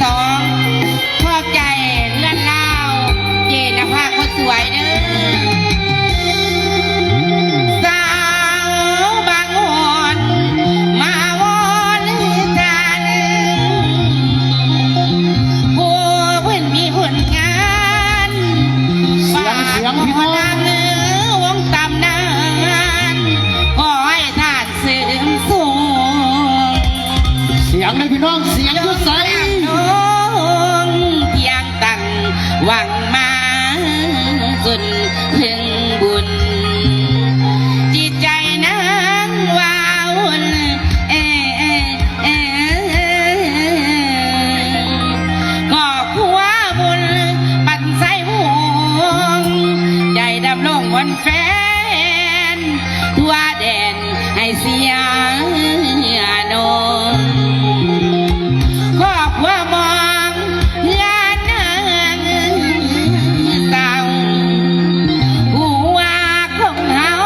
ສອງ ຂອບໃຈເຮືອນລາວ ເຈນະພາຄົນສວຍເດີ້. ສາວບາງອ່ອນມາວອນທ່ານ ຜູ້ເພິ່ນມີຜົນງານ ສຽງ ສຽງ ພີ່ນ້ອງ ວງຕຳນານ ຂໍໃຫ້ທ່ານ ເສີມສູງ ສຽງເດ້ພີ່ນ້ອງ ສຽງຢູ່ໃສ? ນ້ອງພຽງຕັ້ງຫວັງມາຈົນເຖິງບຸນ ຈິດໃຈນາງວ້າວຸ່ນ ເອ ເອ ເອ ຄອບຄົວບຸນປັນໄຊວົງ ໃຈດຳລົງມ່ວນແຟນ ທົ່ວແດນໃຫ້ສຽງນອງ ຄອບຄົວມອງເຮືອນນາງສາວ ຜູ້ຮັກຂອງເຮົາ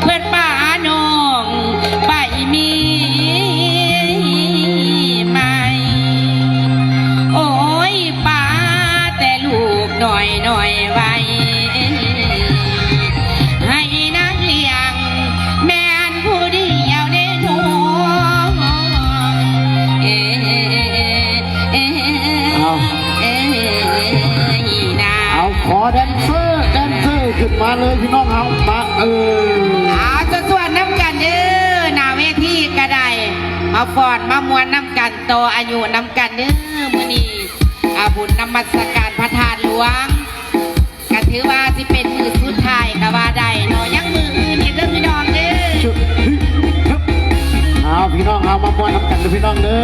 ເພິ່ນປານ້ອງໄປມີໃໝ່ ໂອ້ຍ ປາແຕ່ລູກນ້ອຍໆໄວ້ ໃຫ້ນາງລ້ຽງແມ່ນຜູ້ດຽວເດ້ນ້ອງ ເອ ເອ ເອ ເອົາ ເອ ເອີ ເອົາ ຂໍແດນເຊີ ແດນເຊີຂຶ້ນມາເລີຍພີ່ນ້ອງເຮົາ ມາ ເອີ ເອົາ ສວດໆນຳກັນເດີ້ ໜ້າເວທີກໍໄດ້ ມາຟ້ອນມາມ່ວນນຳກັນ ຕໍ່ອາຍຸນຳກັນເດີ້ ມື້ນີ້ ອາ ບຸນນະມັດສະການພະທາດຫຼວງ ກໍຖືວ່າຊິເປັນມື້ສຸດທ້າຍກໍວ່າໄດ້ເນາະ ຍັງມື້ອື່ນອີກເດີ້ພີ່ນ້ອງເດີ້. ເອົາ ພີ່ນ້ອງເຮົາມາມ່ວນນຳກັນເດີ້ພີ່ນ້ອງເດີ້.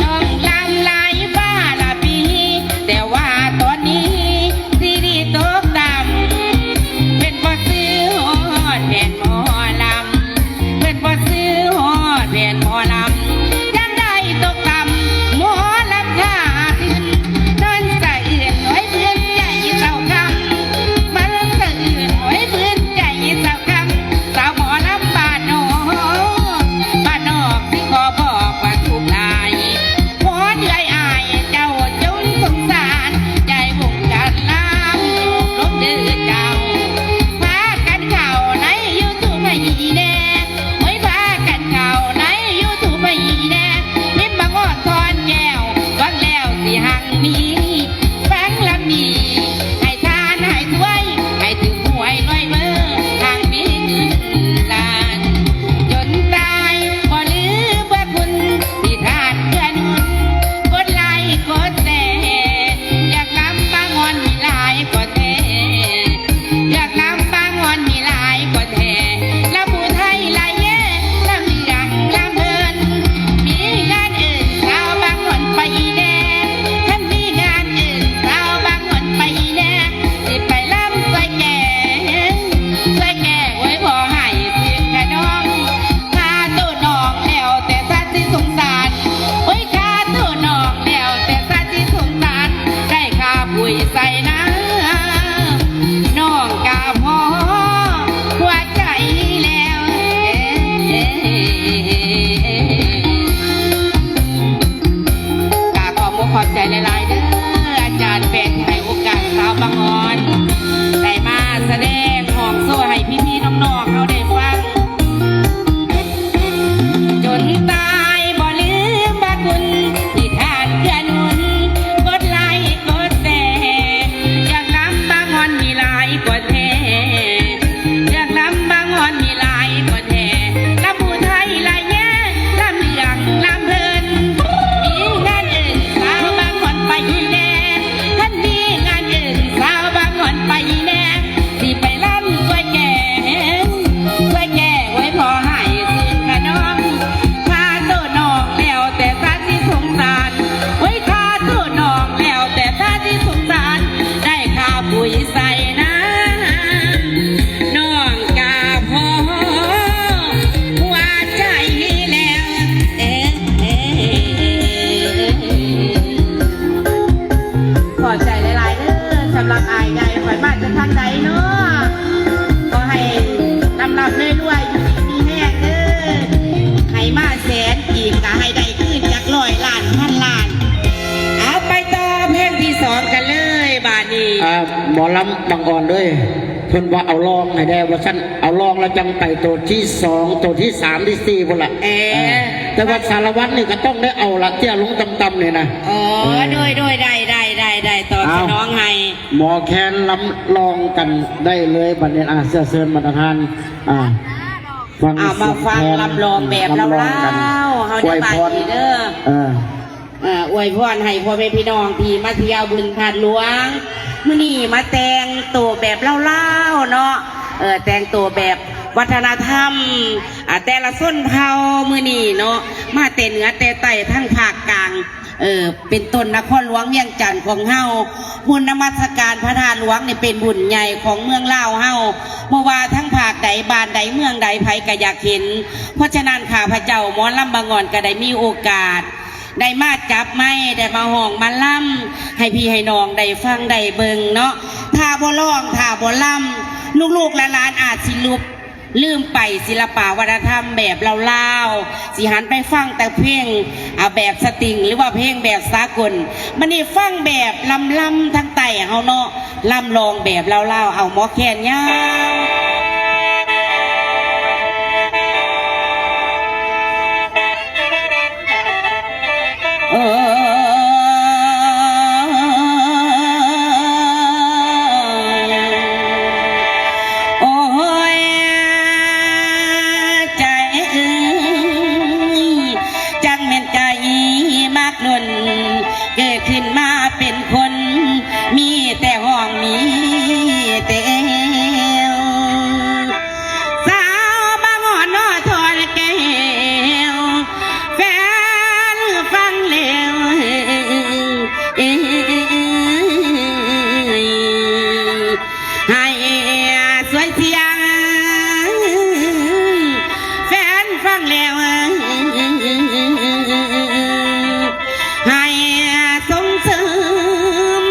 ນ້ອງລຳຫຼາຍບາລະບີ ແຕ່ວ່າຕອນນີ້ຊີວິດຕົກຕ່ຳ ເພິ່ນບໍ່ຊື້ຮອດແຜ່ນໝໍລຳ ເພິ່ນບໍ່ຊື້ຮອດແຜ່ນໝໍລຳ ຈ ໝໍລຳບັງອອນເອີຍ ເພິ່ນວ່າເອົາລອງໃຫ້ແດ່ວ່າຊັ້ນ ເອົາລອງແລ້ວຈັ່ງໄປໂຕທີສອງ ໂຕທີສາມ ທີສີ່ພຸ້ນລະ. ເອີ ເອີ ແຕ່ວ່າສາລະວັນນີ້ກໍຕ້ອງໄດ້ເອົາລະ ເຕ້ຍລົງຕ່ຳໆນີ້ນະ. ເອີ ເອີ ໂດຍ ໂດຍ ໄດ້ ໄດ້ ໄດ້ ໄດ້ ຕອບສະໜອງໃຫ້. ເອົ້າ ໝໍແຄນລຳລອງກັນໄດ້ເລີຍບັດນີ້. ອາ ເຊື້ອເຊີນບັນດາທ່ານ ອາ ຟັງ ເອົາມາຟັງລຳລອງແບບລາວໆ ເຮົາໄດ້ບາດນີ້ເດີ. ເອີ ເອີ ອວຍພອນໃຫ້ພໍ່ແມ່ພີ່ນ້ອງທີ່ມາທ່ຽວບຸນທາດຫຼວງ ມື້ນີ້ມາແຕ່ງໂຕແບບລາວໆເນາະ. ເອີ ແຕ່ງໂຕແບບວັດທະນະທຳ ອາ ແຕ່ລະຊົນເຜົ່າມື້ນີ້ເນາະ ມາແຕ່ເໜືອແຕ່ໃຕ້ ທັງພາກກາງ ເອີ ເປັນຕົ້ນນະຄອນຫຼວງວຽງຈັນຂອງເຮົາ. ບຸນນະມັດສະການພະທາດຫຼວງນີ້ເປັນບຸນໃຫຍ່ຂອງເມືອງລາວເຮົາ ບໍ່ວ່າທັງພາກໃດ ບ້ານໃດ ເມືອງໃດ ໃຜກໍຢາກເຫັນ. ເພາະສະນັ້ນ ຂ້າພະເຈົ້າໝໍລຳບັງອອນກໍໄດ້ມີໂອກາດ ໄດ້ມາຈັບໄມ ໄດ້ມາຮ້ອງມາລຳໃຫ້ພີ່ໃຫ້ນ້ອງໄດ້ຟັງໄດ້ເບິ່ງເນາະ. ຖ້າບໍ່ຮ້ອງ ຖ້າບໍ່ລຳ ລູກໆຫຼານໆອາດຊິຫຼຸບ ລືມໄປສິລະປະວັດທະນະທຳແບບລາວໆ ຊິຫັນໄປຟັງແຕ່ເພງ ອາ ແບບສະຕິງ ຫຼືວ່າເພງແບບສາກົນ. ບັດນີ້ຟັງແບບລຳໆທາງໃຕ້ເຮົາເນາະ ລຳລອງແບບລາວໆ ເອົາໝໍແຄນຍາວ. ໂອ້ ໂອ້ຍ ໃຈເອີຍ ຈັ່ງແມ່ນໃຈມັກລົ້ນ ເກີດຂຶ້ນມາເປັນຄົນ ມີແຕ່ຮ້ອງມີແຕ່ແອວ. ສາວບາງອ່ອນເນາະທອນແກ້ວ ແຟນຟັງແລ້ວ ເອີຍ ໃຫ້ສວຍສຽງ ແຟນຟັງແລ້ວ ໃຫ້ສົ່ງເສີມ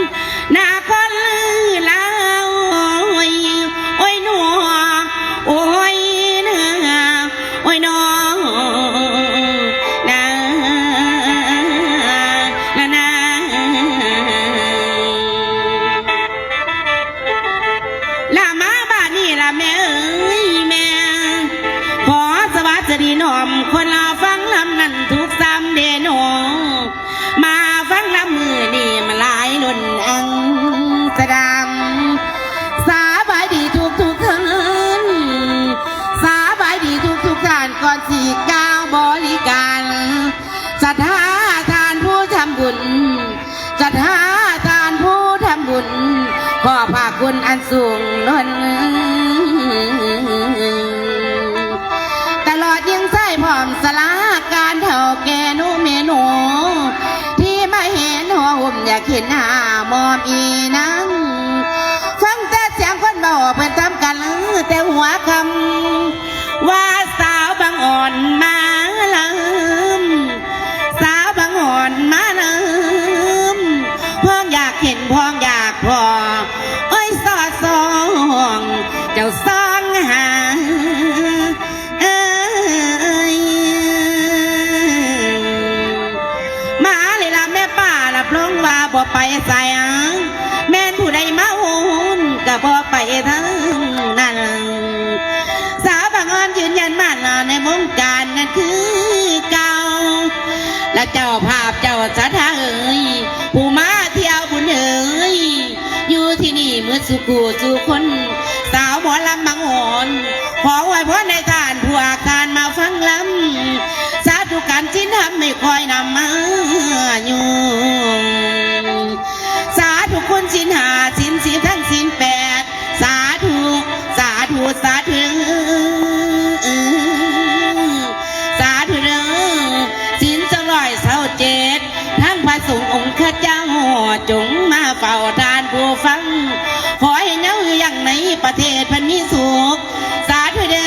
ນະຄອນລາວ ໂອ້ຍ ໂອ້ຍໜໍ ໂອ້ຍເນາ ໂອ້ຍໜໍ ນາ ນາ ນາ ລະມາບາດນີ້ລະແມ່ເອີຍແມ່ ຂໍສະຫວັດສະດີນ້ອມ ຄົນລາວຟັງລຳນັ້ນທຸກຊ້ຳເດໜໍ. ມາຟັງລຳມື້ນີ້ມາຫຼາຍລຸ້ນອັງສະດາງ. ສະບາຍດີທຸກໆທ່ານ ສະບາຍດີທຸກໆທ່ານ ກ່ອນຊິກ່າວບໍລິການ ສັດທາທ່ານຜູ້ທຳບຸນ ສັດທາທ່ານຜູ້ທຳບຸນ ຂອບພະຄຸນອັນສູງລົ້ນ. ຕະຫຼອດຍິງຊາຍພ້ອມສະລາການເຖົ້າແກ່ໜູແມ່ໜູ ທີ່ມາແຫ່ຫໍ່ຫົ່ມຢາກເຫັນໜ້າໝອມອີນາງ. ຟັງແຕ່ສຽງຄົນເວົ້າເພິ່ນທຳກັນແຕ່ຫົວຄ່ຳ ວ່າສາວບາງອ່ອນມາລຳ ສາວບາງອ່ອນມາລຳ ພ້ອງຢາກເຫັນພ້ອງຢາກພໍ້ ໂອ້ຍ ສອດສ່ອງ ເຈົ້າສ່ອງຫາ ເອີຍ ມາເລີຍລະແມ່ປ້າ ຮັບຮອງວ່າບໍ່ໄປໃສ ແມ່ນຜູ້ໃດມາໂຫນກໍບໍ່ໄປທາງນັ້ນ. ສາວບາງອ່ອນຢືນຢັນໝັ້ນໃນວົງການນັ້ນຄືເກົ່າ ລະເຈົ້າພາບເຈົ້າສັດທາເອີຍ ຜູ້ມາທ່ຽວບຸນເອີຍ ຢູ່ທີ່ນີ້ໝົດສູ່ຄູ່ສູ່ຄົນ ສາວໝໍລຳບາງອ່ອນ ຂໍອວຍພອນໃຫ້ທ່ານຜູ້ອາກທ່ານມາຟັງລຳ ສາທຸການສິນທຳໃຫ້ຄອຍນຳມາຢູ່ ສາທຸຄຸນສິນຫ້າ ສິນສິບທັງສິນແປດ ສາທຸ ສາທຸ ສາທຸ ສາທຸເດີ ສິນສອງຮ້ອຍຊາວເຈັດ ທັງພະສົງອົງຄະເຈົ້າ ຈົ່ງມາເຝົ້າທ່ານຜູ້ຟັງ ຂໍໃຫ້ເນົາຢູ່ຍັງໃນປະເທດເພິ່ນມີສຸກ ສາທຸເດີ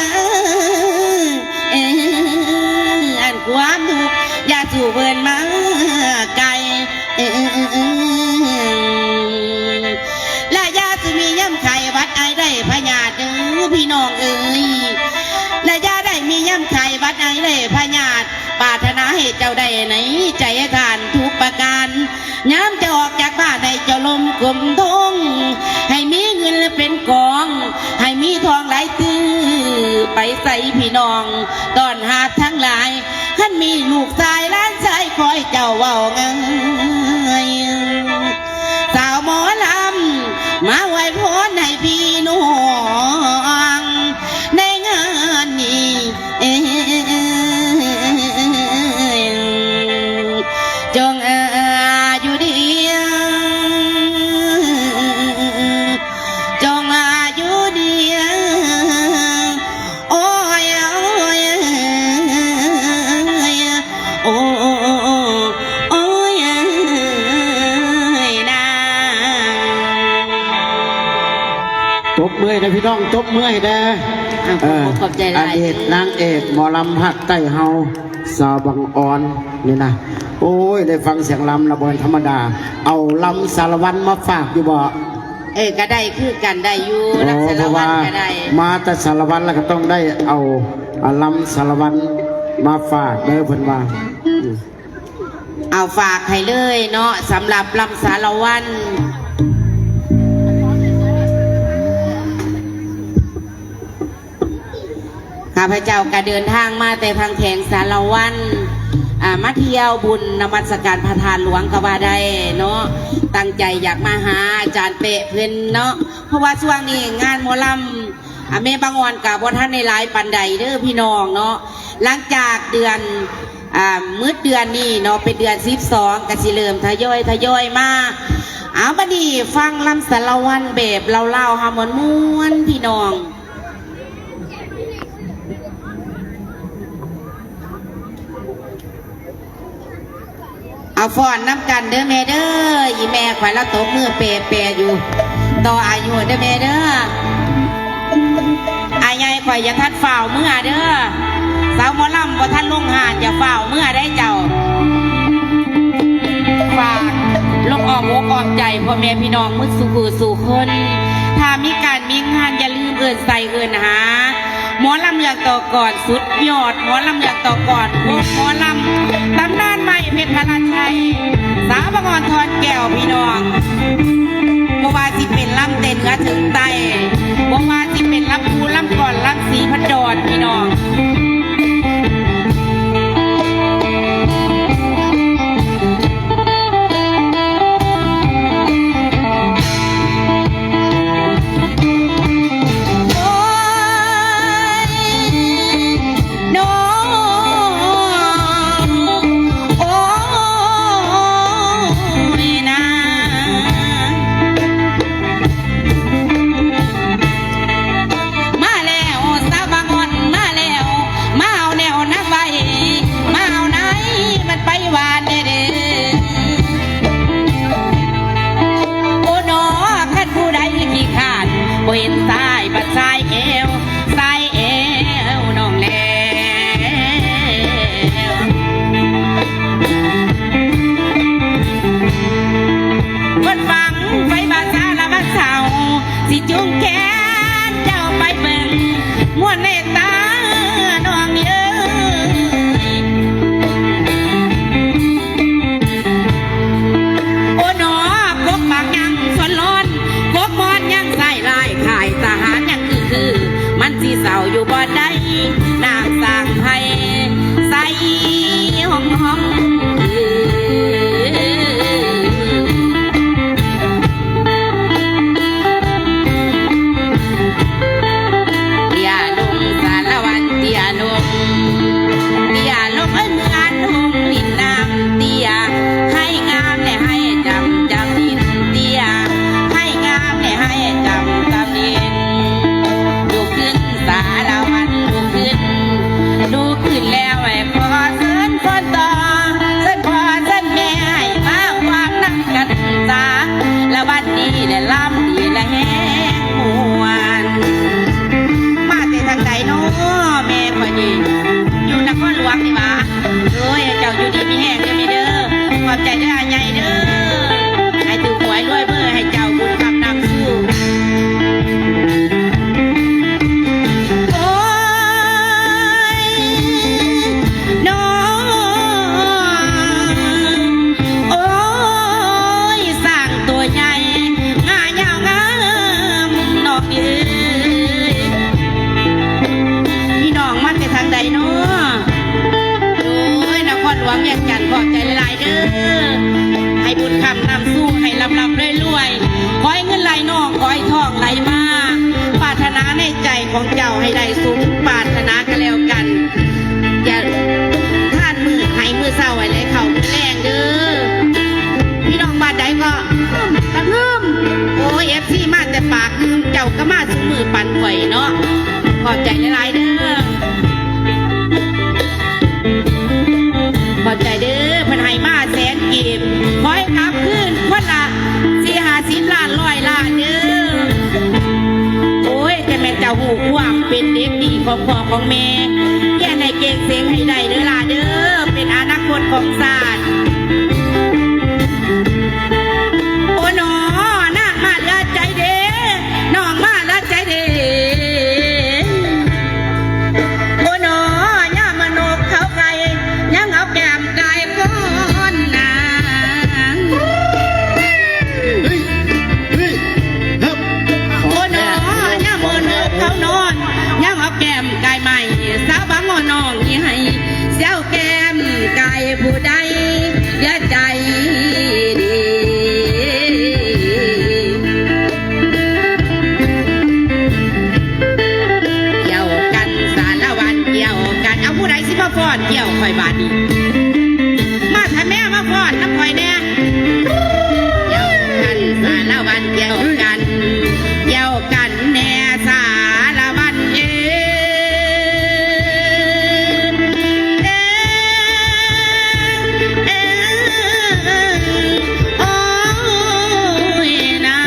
ອັນຄວາມທຸກຢ່າສູ່ເພິ່ນມາໄກ ລະຢ່າສູ່ມີຍາມໄຂ້ຫວັດໄອໄດ້ພະຍາດເດີພີ່ນ້ອງເອີຍ ລະຢ່າໄດ້ມີຍາມໄຂ້ຫວັດໄອໄດ້ພະຍາດ ປາດຖະໜາໃຫ້ເຈົ້າໄດ້ໃນໃຈທ່ານທຸກປະການ ຍາມເຈົ້າອອກຈາກບ້ານໃຫ້ເຈົ້າລົມກົມທົງ ໃຫ້ ຕ້ອນຮັບທັງຫຼາຍ ຄັນມີລູກຊາຍຫຼານຊາຍຄອຍເຈົ້າເວົ້າງ່າຍ ສາວໝໍລຳມາອວຍພອນໃຫ້ພີ່ນ້ອງໃນງານນີ້ ຈົ່ງອາຍຸດີ ຈົ່ງອາຍຸດີ ໂອ້ຍ ໂອ້ຍ ໂອ້ຍ ໂອ້ຍນາ. ຕົບມືໃຫ້ແດ່ພີ່ນ້ອງ ຕົບມືໃຫ້ແດ່. ອ່ະ ເອີ ຂອບໃຈຫຼາຍ ອະດີດນາງເອກໝໍລຳພາກໃຕ້ເຮົາ ສາວບັງອອນນີ້ນະ. ໂອ້ຍ ໄດ້ຟັງສຽງລຳລະບໍ່ແມ່ນທຳມະດາ. ເອົາລຳສາລະວັນມາຝາກຢູ່ບໍ່? ເອີ ກະໄດ້ຄືກັນ ໄດ້ຢູ່ ໂອ້ ລຳສາລະວັນກະໄດ້. ເພາະວ່າມາແຕ່ສາລະວັນລະກະຕ້ອງໄດ້ເອົາ ອາ ລຳສາລະວັນມາຝາກເດີ ເພິ່ນວ່າ. ອືມ ເອົາ ຝາກໃຫ້ເລີຍເນາະ ສຳລັບລຳສາລະວັນ. ຂ້າພະເຈົ້າກະເດີນທາງມາແຕ່ທາງແຂວງສາລະວັນ ອາ ມາທ່ຽວບຸນນະມັດສະການພະທາດຫຼວງກະວ່າໄດ້ເນາະ. ຕັ້ງໃຈຢາກມາຫາອາຈານເປະເພິ່ນເນາະ ເພາະວ່າຊ່ວງນີ້ງານໝໍລຳ ອາ ແມ່ບັງອອນກະບໍ່ທັນໄດ້ຫຼາຍປານໃດເດີພີ່ນ້ອງເນາະ. ຫຼັງຈາກເດືອນ ອາ ໝົດເດືອນນີ້ເນາະ ເປັນເດືອນສິບສອງ ກະຊິເລີ່ມທະຍອຍ ທະຍອຍມາ. ເອົາ ບັດນີ້ຟັງລຳສາລະວັນແບບລາວໆ ຫາມ່ວນໆ ພີ່ນ້ອງ. ເອົາ ຟ້ອນນຳກັນເດີແມ່ເດີ. ອີ່ແມ່ຂ້ອຍລະຕົບມືແປໆຢູ່ ຕໍ່ອາຍຸເດີແມ່ເດີ. ອາໃຫຍ່ຂ້ອຍຢ່າທັນຟ້າວເມືອເດີ. ສາວໝໍລຳບໍ່ທັນລົງຫາດ ຢ່າຟ້າວເມືອໄດ໋ເຈົ້າ. ຝາກລົງອ້ອມອົກອ້ອມໃຈພໍ່ແມ່ພີ່ນ້ອງໝົດສູ່ຜູ້ສູ່ຄົນ ຖ້າມີການມີງານຢ່າລືມເອີ້ນໃສ່ເອີ້ນຫາ ໝໍລຳເລື່ອງຕໍ່ກອນ ສຸດຍອດໝໍລຳເລື່ອງຕໍ່ກອນ ວົງໝໍລຳຕຳນານໃໝ່ເພັດພະລາໄຊ ສາວບັງອອນທອນແກ້ວ ພີ່ນ້ອງ. ບໍ່ວ່າຊິເປັນລຳແຕ່ເໜືອເຖິງໃຕ້ ບໍ່ວ່າຊິເປັນລຳພູ ລຳກ່ອນ ລຳສີພັນດອນ ພີ່ນ້ອງ. ໂອ້ຍ ນ້ອງ ໂອ້ຍນາ ມາແລ້ວ ສາວບາງອ່ອນມາແລ້ວ ວຽງຈັນ ຂອບໃຈຫຼາຍໆເດີ້. ໃຫ້ບຸນຄ້ຳນຳຊູ່ ໃຫ້ລ່ຳໆລວຍໆ ຂໍໃຫ້ເງິນໄຫຼນອງ ຂໍໃຫ້ທອງໄຫຼມາ. ປາດຖະໜາໃນໃຈຂອງເຈົ້າໃຫ້ໄດ້ສົມປາດຖະໜາກະແລ້ວກັນ. ຢ່າທານມື້ໃຫ້ມື້ເຊົ້າ ໃຫ້ໄດ້ເຂົ້າມື້ແລງເດີ້. ພີ່ນ້ອງບ້ານໃດກໍກະຫຶ່ມ ໂອ້ຍ ເອັຟຊີ ມາແຕ່ປາກຫຶ່ມ ເຈົ້າກະມາຊຸມື້ປານຂ້ອຍເນາະ. ຂອບໃຈຫຼາຍໆເດີ້. ຂອບໃຈເດີ້ ເພິ່ນໃຫ້ມາແສນກີບ ຂໍໃຫ້ກັບຄືນຄົນລະສີ່ຫ້າສິບລ້ານ ຮ້ອຍລ້ານເດີ້. ໂອ້ຍ ແຕ່ແມ່ນເຈົ້າຮູ້ຄວາມເປັນເດັກດີຂອງພໍ່ຂອງແມ່ ຮຽນໃຫ້ເກັ່ງເສັງໃຫ້ໄດ້ເດີ້ຫຼ້າເດີ້ ເປັນອະນາຄົດຂອງຊາດ. ໂອ້ໜໍ ນາງມາເຫຼືອໃຈເດ ນ້ອງມາເຫຼືອໃຈເດ. ໂອ້ໜໍ ຍາມມະນົກເຂົາໄຂ່ ຍັງເອົາແກ້ມກາຍກ່ອນນາງ. ໂອ້ໜໍ ຍາມມະນົກເຂົານອນ ຍັງເອົາແກ້ມກາຍໄມ້ ສາວບາງງອນນ້ອງນີ້ໃຫ້ ສຽວແກ້ມກາຍຜູ້ໃດ ຢ່າໃຈດີ. ກ່ຽວກັນສາລະວັນກ່ຽວກັນ ເອົາຜູ້ໃດຊິມາຟ້ອນກ່ຽວຂ້ອຍບາດນີ້ ມາທະແມ່ ມາຟ້ອນນຳຂ້ອຍແດ່. ກ່ຽວກັນສາລະວັນກ່ຽວກັນ ກ່ຽວກັນແດ່ສາລະວັນເອີຍ. ເອີ ເອີ ໂອ້ຍນາ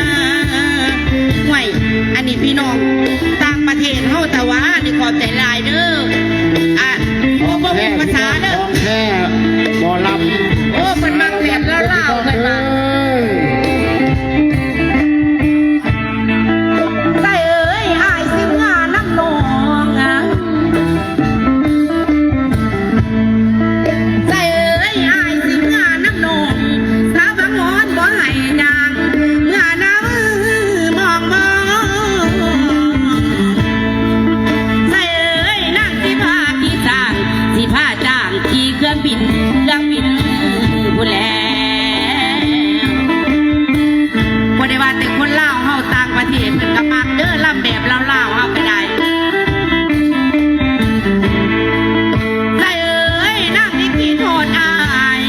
ຫ້ວຍ ອັນນີ້ພີ່ນ້ອງຕ່າງປະເທດເຮົາ ແຕ່ວ່ານີ້ຂອບໃຈຫຼາຍເດີ້. ອ່ະ ຂອງແທ້ ບໍ່ຮູ້ພາສາເດີ້ ຂອງແທ້ ໝໍລຳ. ໂອ້ ເພິ່ນມັກແບບລາວໆ ເພິ່ນວ່າ ເອີຍ ໃສເອີຍ ອ້າຍຊິເມືອນຳນ້ອງ ໃສເອີຍ ອ້າຍຊິເມືອນຳນ້ອງ ສາວບາງງອນບໍ່ໃຫ້ຍ່າງ ເມືອນຳມອງມອງ. ໃສເອີຍ ນາງຊິພາຂີ່ຊ້າງ ຊິພາຈ້າງຂີ່ເຄື່ອງບິນ ເຄື່ອງບິນພຸ້ນແຫຼະ. ບໍ່ໄດ້ວ່າແຕ່ຄົນລາວເຮົາ ຕ່າງປະເທດເພິ່ນກະມັກເດີ້ ລຳແບບລາວໆເຮົາກະໄດ້. ໃສເອີຍ ນາງນີ້ຄິດຮອດອ້າຍ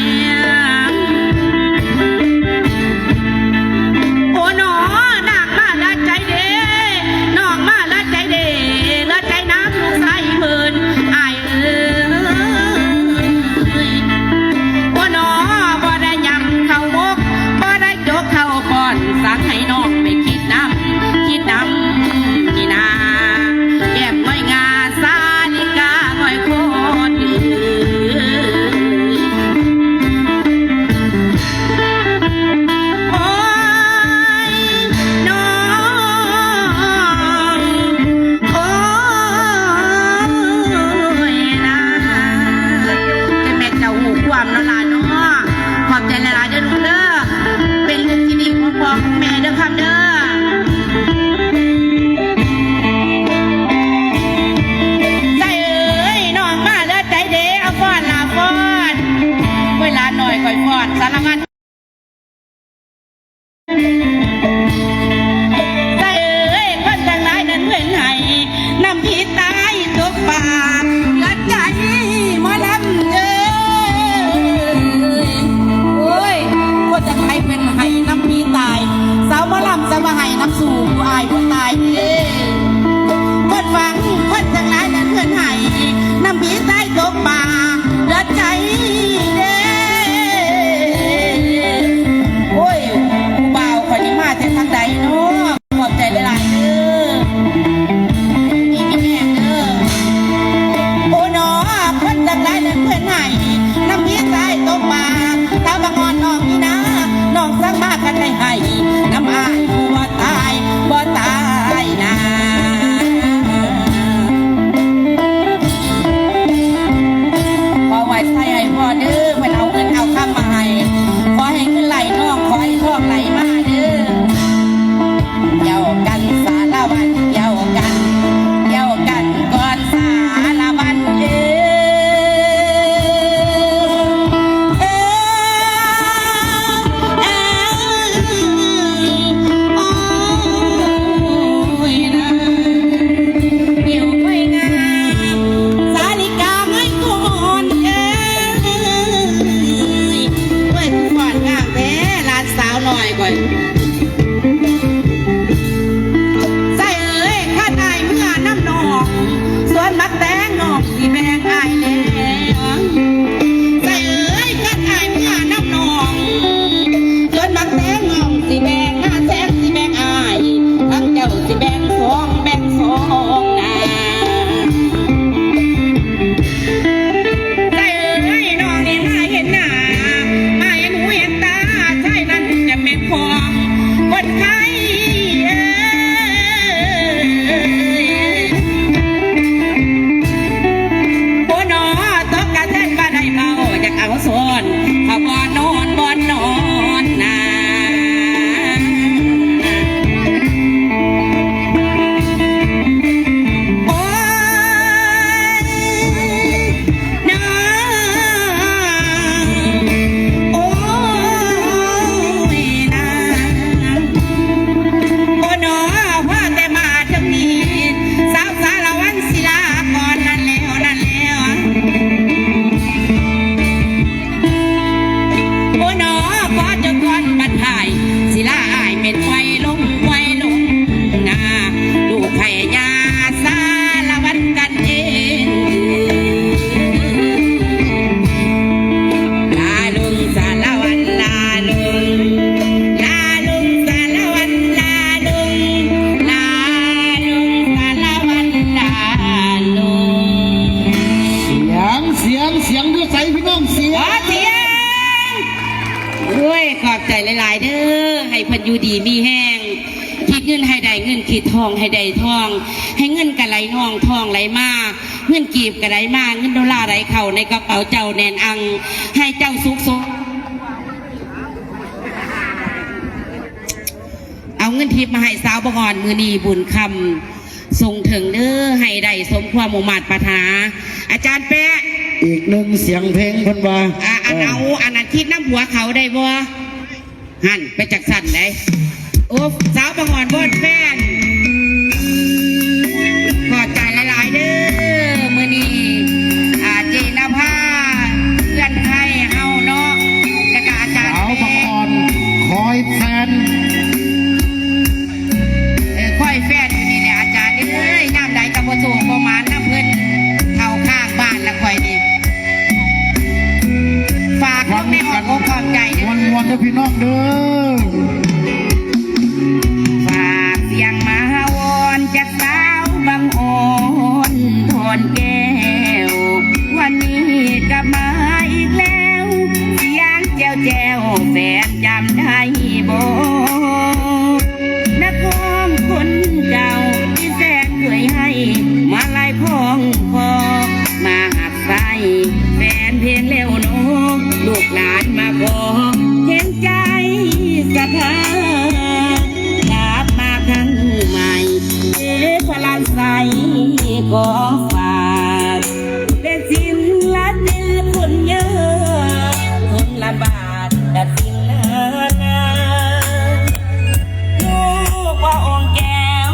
ໂອ້ໜໍ ນາງມາລະໃຈເດ ນ້ອງມາລະໃຈເດ ລະໃຈນຳລູກຊາຍເພິ່ນ ອ້າຍ ເອີຍ ໂອ້ໜໍ ບໍ່ໄດ້ຫຍັງເຂົ້າໝົກ ບໍ່ໄດ້ຈົກເຂົ້າປ້ອນ ສັ່ງໃຫ້ນ້ອງໄປຄິດນຳ ຄິດນຳນີ້ນາ ແກ້ມງອຍງາ ສາລິກາງອຍໂຄດ ໂອ້ຍ ນ້ອງ ໂອ້ຍນາ ແຕ່ແມ່ນເຈົ້າຮູ້ຄວາມເນາະຫຼານເນາະ. ຂອບໃຈຫຼາຍໆເດີ້ລູກເດີ້ ເປັນລູກທີ່ດີຂອງພໍ່ຂອງແມ່ເດີ້ຄຳເດີ້. ໃສເອີຍ ນ້ອງມາເລີຍໃຈເດ້ ເອົາຟ້ອນຫຼ້າຟ້ອນ ໂອ້ຍ ຫຼານນ້ອຍຂ້ອຍຟ້ອນສາລະວັນ. ໃສເອີຍ ຄົນທັງຫຼາຍນັ້ນເພິ່ນໃຫ້ ນຳຜີຕາຍຕົກບາດ ເຫຼືອໃຈໝໍລຳເອີຍ. ໂອ້ຍ ຄົນຈັກໃຜເພິ່ນໃຫ້ນຳຜີຕາຍ ສາວໝໍລຳຈະມາໃຫ້ນຳສູ່ຜູ້ອ້າຍຜູ້ຕາຍເດ້. ເພິ່ນຫວັງ ຄົນທັງຫຼາຍນັ້ນເພິ່ນໃຫ້ ນຳຜີຕາຍຕົກບາດ ເຫຼືອໃຈເດ້. ໂອ້ຍ ຜູ້ບ່າວຂ້ອຍນີ້ມາແຕ່ທາງໃດເນາະ? ຂອບໃຈຫຼາຍໆເດີ້ ດີມີແຮງເດີ້. ໂອ້ໜໍ ຄົນທັງຫຼາຍນັ້ນເພິ່ນໃຫ້ ນຳຜີຕາຍຕົກບາດ ຕາບັກອ່ອນນ້ອງນີ້ນາ ນ້ອງສັ່ງມາຄັນໄດ້ໃຫ້ ນຳອ້າຍຜູ້ບໍ່ຕາຍ ບໍ່ຕາຍນາ. ຂໍໄຫວ້ໃສ່ໃຫ້ພໍ່ເດີ້ ເພິ່ນເອົາເງິນເອົາຄຳມາໃຫ້ ຂໍໃຫ້ເງິນໄຫຼນອງ ຂໍໃຫ້ທອງໄຫຼມາເດີ້. ກ່ຽວກັນສາລະວັນ ກ່ຽວກັນ ກ່ຽວກັນກ່ອນສາລະວັນເອີຍ. ຂ້ອຍ ໃສ່ເອີຍ ຄັນອ້າຍເມືອນຳນ້ອງ ສວນໝາກແຕງນ້ອງຊິແບ່ງອ້າຍແລ້ວ. ໃສ່ເອີຍ ຄັນອ້າຍເມືອນຳນ້ອງ ສວນໝາກແຕງນ້ອງຊິແບ່ງ ງາແສງຊິແບ່ງອ້າຍ ທັງເຈົ້າຊິແບ່ງສອງ ແບ່ງສອງນາ. ໃສ່ເອີຍ ນ້ອງນີ້ມາເຫັນໜ້າ ມາເຫັນຫູເຫັນຕາ ຊາຍນັ້ນຈະແມ່ນຂອງຄົນໄທເອີຍ. ໂອ້ ໜໍ ຕົກກະແຊນບໍ່ໄດ້ເວົ້າ ຢາກເອົາສອນ ເຂົາບໍ່ນອນ ບໍ່ນອນນາ. ໂອ້ຍ ນາ ໂອ້ຍ ນາ ໂອ້ ໜໍ ພໍແຕ່ມາເຖິງນີ້ ສາວສາລະວັນສິລາກ່ອນ ນັ້ນແລ້ວ ນັ້ນແລ້ວ. ໂອ້ ໜໍ ຂໍຈົບກ່ອນບັດທ້າຍ ສິລາອ້າຍແມ່ນໄວລົງ ໄວລົງນາ ລູກໃຜຍາສາລະວັນກັນເອງ. ລາລຸງສາລະວັນ ລາລຸງ ລາລຸງສາລະວັນ ລາລຸງ ລາລຸງສາລະວັນ ລາລຸງ. ສຽງ ສຽງ ສຽງຢູ່ໃສພີ່ນ້ອງ ສຽງ ຂໍສຽງ. ໂອ້ຍ ຂອບໃຈຫຼາຍໆເດີ ໃຫ້ເພິ່ນຢູ່ດີມີແຮງ ຄິດເງິນໃຫ້ໄດ້ເງິນ ຄິດທອງໃຫ້ໄດ້ທອງ ໃຫ້ເງິນກະໄຫຼນອງ ທອງໄຫຼມາ ເງິນກີບກະໄຫຼມາ ເງິນໂດລາໄຫຼເຂົ້າໃນກະເປົາເຈົ້າແໜ້ນອັງ ໃຫ້ເຈົ້າສຸກສົມ. ເອົາເງິນທິບມາໃຫ້ສາວບັງອອນ ມື້ນີ້ບຸນຄຳສົ່ງເຖິງເດີ ໃຫ້ໄດ້ສົມຄວາມມຸ່ງມາດປາດຖະໜາ. ອາຈານແປະ ອີກໜຶ່ງສຽງເພງເພິ່ນວ່າ ອາ ອັນເອົາ ເອີ ອັນນັ້ນຄິດນຳຜົວເຂົາໄດ້ບໍ່? ຫັ້ນ ໄປຈັກຊັ້ນໃດ. ໂອ້ ສາວບັງອອນວອນແຟນ ຂອບໃຈຫຼາຍໆເດີ ມື້ນີ້ ອາ ເຈນະພາ ເພື່ອນໄທເຮົາເນາະ ແລ້ວກະອາຈານ ສາວບັງອອນ ຄອຍແຟນ ເອີ ຄອຍແຟນຢູ່ນີ້ແຫຼະອາຈານເອີຍ ຍາມໃດກະບໍ່ໂຊກບໍ່ໝານນຳເພິ່ນ ເຖົ້າຂ້າງບ້ານລະຂ້ອຍນີ້. ຝາກຄວາມແມ່ອອກອົກອອມໃຈເດີ ມ່ວນໆເດີພີ່ນ້ອງເດີ. ຝາກສຽງມາວອນຈາກສາວບັງອອນທອນແກ້ວ ວັນນີ້ກັບມາອີກແລ້ວ ສຽງແຈ້ວໆ ແຟນຈຳໄດ້ບໍ່? ນັກຮ້ອງຄົນເກົ່າທີ່ແຟນເຄີຍໃຫ້ມາໄລ່ຄອງຄໍ ມາຮັກ ໃສ່ແຟນເພງແລ້ວເນາະ ລູກຫຼານມາຂໍແຮງໃຈສັດທາ ກັບມາຄັ້ງໃໝ່ ເອພະລານໄຊຂໍຝາກ ແຕ່ສິ້ນລະເຕີຄົນຍາກຄົນລຳບາກ ຕັດສິນນານາ ລູກພໍ່ອົງແກ້ວ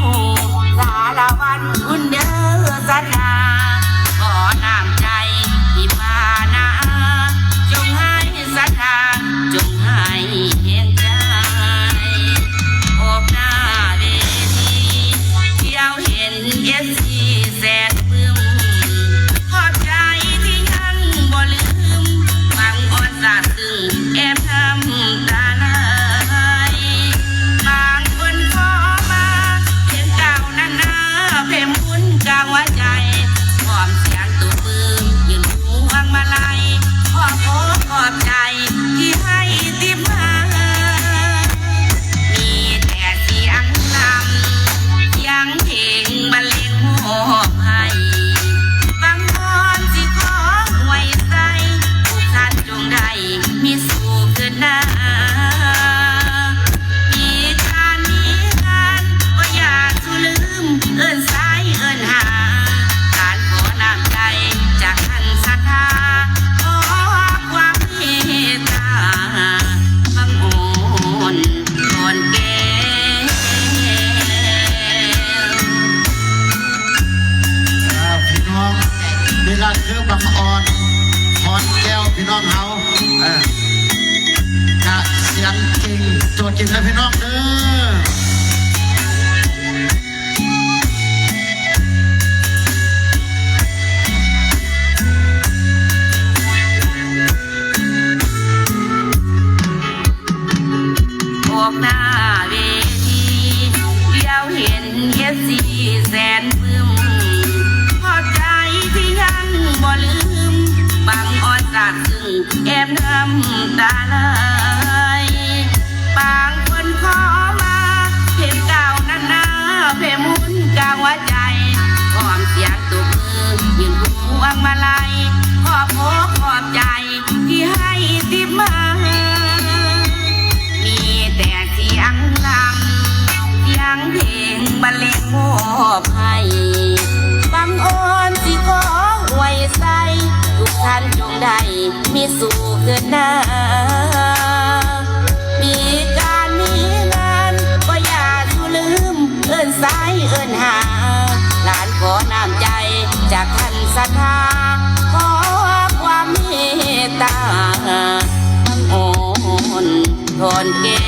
ສາລະວັນຄຸນເດີສັດທາ ຂໍນ້ຳໃຈທີ່ພານາ ຈົ່ງໃຫ້ສັດທາ ຈົ່ງໃຫ້ແຮງໃຈ ອອກໜ້າເວທີ ດຽວເຫັນເອັຟຊີແຊດປຶ້ມ ຂອບໃຈທີ່ຍັງບໍ່ລືມ ບັງອອນສາດ ຊຶ່ງແອບນ້ຳຕາໄຫຼ ບາງຄົນຂໍມາ ພຽງກ່າວນານາ ເພງບຸນກາງວ່າໃຈ ພ້ອມສຽງຕົບມື ຍື່ນພວງມາໄລ ຂໍຂອບໃຈທີ່ໃຫ້ຕິບມາ ມີແຕ່ສຽງລຳ ສຽງເພງບັນເລງມອບໃຫ້ ບັງອອນຊິຂໍອວຍໄຊ ທຸກທ່ານຈົ່ງໄດ້ ມີສຸກເກີດໜ້າ ມີການມີງານ ບໍ່ຢາກສູ່ລືມ ເອີ້ນສາຍເອີ້ນຫາ ການຂໍນ້ຳໃຈຈາກທ່ານສັດທາ ຂໍຄວາມເມດຕາ ບັງອອນ ອອນແກ້ວ ອ່າ ພີ່ນ້ອງ ນີ້ລະຄືບັງອອນ ອອນແກ້ວ ພີ່ນ້ອງເຮົາ ເອີ ກະສຽງຈິງ ຕົວຈິງ ໃຫ້ພີ່ນ້ອງເດີ. ອອກໜ້າເວທີ ດຽວເຫັນເອັຟຊີແສນປຶ້ມ ຂອບໃຈທີ່ຍັງບໍ່ລືມ ບັງອອນຊາດຊຶ້ງ ແອບນ້ຳຕາໄຫຼ ບາງຄົນຂໍມາ ເຫັນກ້າວນັກໜາ ເພມຸນກາງຫົວໃຈ ພ້ອມສຽງຕົບມື ຍື່ນພວງມາໄລ ຂອບອົກຂອບໃຈ ທີ່ໃຫ້ຕິບມາ ມີແຕ່ສຽງລຳ ສຽງເພງບັນເລງມອບໃຫ້ ບັງອອນຊິຂໍອວຍໄຊ ທຸກທ່ານຈົ່ງໄດ້ ມີສຸກເກີດໜ້າ ມີການມີງານ ກໍຢ່າສູ່ລືມ ເອີ້ນຊາຍເອີ້ນຫາ ຫຼານຂໍນ້ຳໃຈ ຈາກທ່ານສັດທາ ຂໍຄວາມເມດຕາ ບັງອອນ ທອນແກ້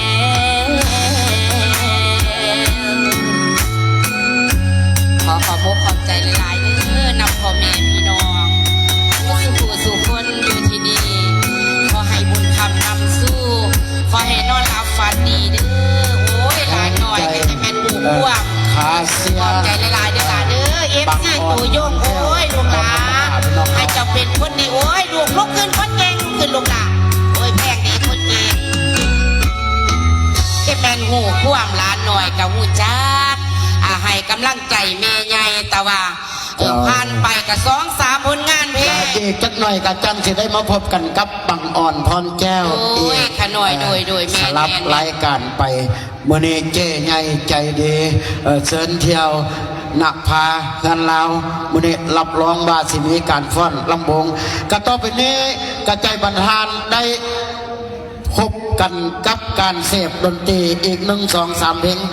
ວ. ຂໍຂອບອົກຂອບໃຈຫຼາຍໆເດີ ນຳພໍ່ແມ່ພີ່ນ້ອງ ທຸກຜູ້ສູ່ຄົນຢູ່ທີ່ນີ້ ຂໍໃຫ້ບຸນຄຳນຳສູ່ ຂໍໃຫ້ນອນຫຼັບຝັນດີເດີ. ໂອ້ຍ ຫຼານນ້ອຍ ໃຫ້ແມ່ນຜູ້ຄວາມ ຂາເສຍ ຂອບໃຈຫຼາຍໆເດີຫຼານເດີ ເອັຟຊີ ບາງອ່ອນ ໂຕຍົງ ໂອ້ຍ ລູກຫຼານ ໃຫ້ເຈົ້າເປັນຄົນດີ ໂອ້ຍ ລູກ ລຸກຂຶ້ນຄົນເກັ່ງ ຂຶ້ນລູກຫຼານ ໂອ້ຍ ແພງເດ້ຄົນເກັ່ງ ເຮັດແມ່ນຮູ້ຄວາມ ຫຼານນ້ອຍກໍຮູ້ຈັກ ອາ ໃຫ້ກຳລັງໃຈແມ່ໃຫຍ່ ແຕ່ວ່າ ເອີ ເຈົ້າ ຜ່ານໄປກໍສອງສາມຜົນງານເພງ ແລ້ວອີກຈັກໜ່ອຍກໍຈັ່ງຊິໄດ້ມາພົບກັນກັບບັງອອນ ພອນແກ້ວ ໂອ້ຍ ອີກ ຂະນ້ອຍ ເອີ ໂດຍ ໂດຍ ແມ່ນ ສະຫຼັບ ແມ່ນ ລາຍການໄປ ມື້ນີ້ເຈ້ໃຫຍ່ໃຈດີ ເອີ ເຊີນທ່ຽວນະພາເຮືອນລາວ ມື້ນີ້ຮັບຮອງວ່າຊິມີການຟ້ອນລຳວົງ ກໍຕໍ່ໄປນີ້ກະໃຈບັນທານໄດ້ ພົບກັນກັບການເສບດົນຕີອີກໜຶ່ງ ສອງ ສາມເພງ